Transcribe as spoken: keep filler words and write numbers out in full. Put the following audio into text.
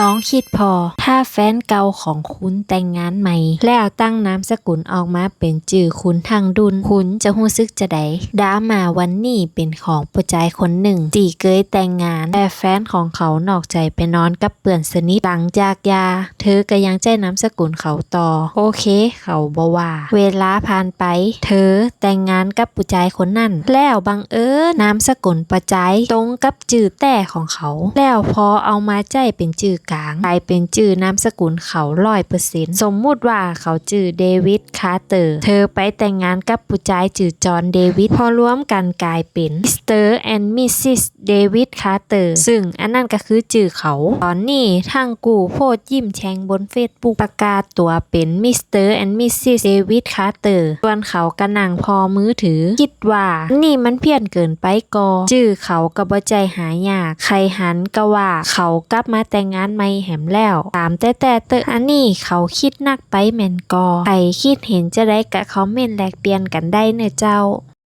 ลองกึ๊ดผ่อ ถ้าแฟนเก่าของคุณแต่งงานใหม่ แล้วตั้งนามสกุลออกมาเป๋นจื้อคุณทั้งดุ้น คุณจะฮู้สึกจาใด ดราม่าวันนี้เป๋นของป้อจายคนนึ่ง ตี้เกยแต่งงาน แต่แฟนของเขานอกใจ๋ไปนอนกับเปื้อนสนิท หลังจากหย่า เธอก็ยังใจ๊นามสกุลเขาต่อ โอเค เขาบ่ว่า เวลาผ่านไป เธอแต่งงานกับป้อจายคนนั้น แล้วบังเอิญนามสกุลป้อจายตรงกับจื้อแต๊ของเขา แล้วพอเอามาใจ๊เป๋นจื้อกลาง ก๋ายเป๋นจื้อนามสกุลเขาร้อยเปอร์เซ็นต์ สมมุติว่าเขาจื้อเดวิด คาร์เตอร์ เธอไปแต่งงานกับป้อจายจื้อจอห์น เดวิด พอรวมกั๋นก๋ายเป๋น Mister and Missus David Carter ซึ่งอันนั้นก็คือจื้อเขา ต๋อนนี้ทั้งกู้โพสต์ยิ้มแฉ่งบนเฟซ Facebook ประกาศตั๋วเป๋น Mister and Missus David Carter ส่วนเขาก็นั่งผ่อมือถือ กึ๊ดว่า นี่มันเพี้ยนเกินไปก่อ จื้อเขาก็บ่ใจ้หายาก ใผหันก็ว่าเขากลับมาแต่งงานใหม่แหมแล้ว ต๋ามแต๊ๆ เต๊อะ อันนี้เขากึ๊ดนักไปแม่นก่อ ใผกึ๊ดเห็นจาใดก็คอมเมนต์แลกเปลี่ยนกั๋นได้เน่อเจ้า